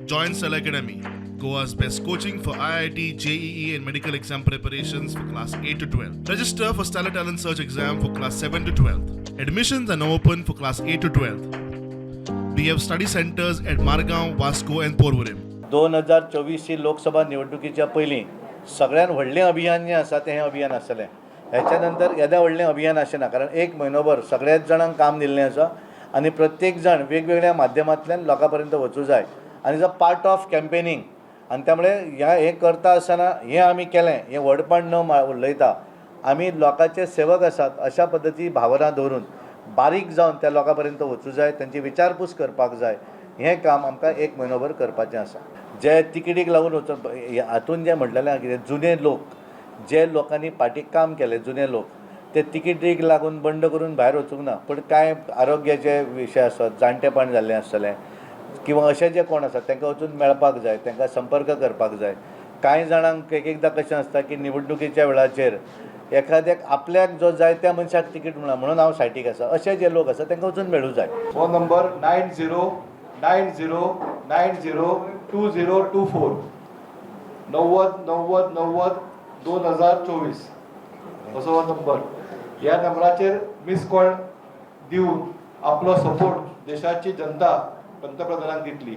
Join Stellar Academy, Goa's best coaching for IIT, JEE, and medical exam preparations for class 8 to 12. Register for Stellar Talent Search exam for class 7 to 12. Admissions are now open for class 8 to 12. We have study centers at Margao, Vasco, and Porvorim. 2024ची Lok Sabha निवडणुकीच्या पयलीं सगळ्यात व्हडलें अभियान जें आसा तें हें अभियान आसतलें. हेच्या नंतर येदें व्हडलें अभियान अशें ना, कारण एक म्हयनोभर सगळ्याच जाणांक काम दिल्लें आसा आनी प्रत्येक जाण वेगवेगळ्या माध्यमांतल्यान लोकां पर्यंत वचूं जाय आनी is a part of campaigning. आनी त्यामुळे ह्या हें करता आसतना हें आमी केलें हें व्हडपण न उलयता आमी लोकांचे सेवक आसात अशा पद्दती भावना दवरून बारीक जावन त्या लोकां पर्यंत वचूं जाय, तांची विचारपूस करपाक जाय. हें काम आमकां एक म्हयनोभर करपाचें आसा. जे तिकेटीक लागून वचून हातून जें म्हटलेलें आहा कितें, जुने लोक जे लोकांनी पार्टीक काम केलें, जुने लोक ते तिकेटीक लागून बंड करून भायर वचूंक ना, पूण कांय आरोग्याचे विशय आसत, जाणटेपण जाल्लें आसतलें किंवा अशे जे कोण आसात तांकां वचून मेळपाक जाय, तांकां संपर्क करपाक जाय. कांय जाणांक एक एकदां कशें आसता की निवडणुकीच्या वेळाचेर एखाद्याक आपल्याक जो जाय त्या मनशाक तिकीट मेळना म्हणून हांव सायटीक आसा अशे जे लोक आसा तांकां वचून मेळूं जाय. हो नंबर 9090902024, 90 90 90 2024 असो हो नंबर. ह्या नंबराचेर मिस कॉल दिवन आपलो सपोर्ट देशाची जनता पंतप्रधानांक दितली.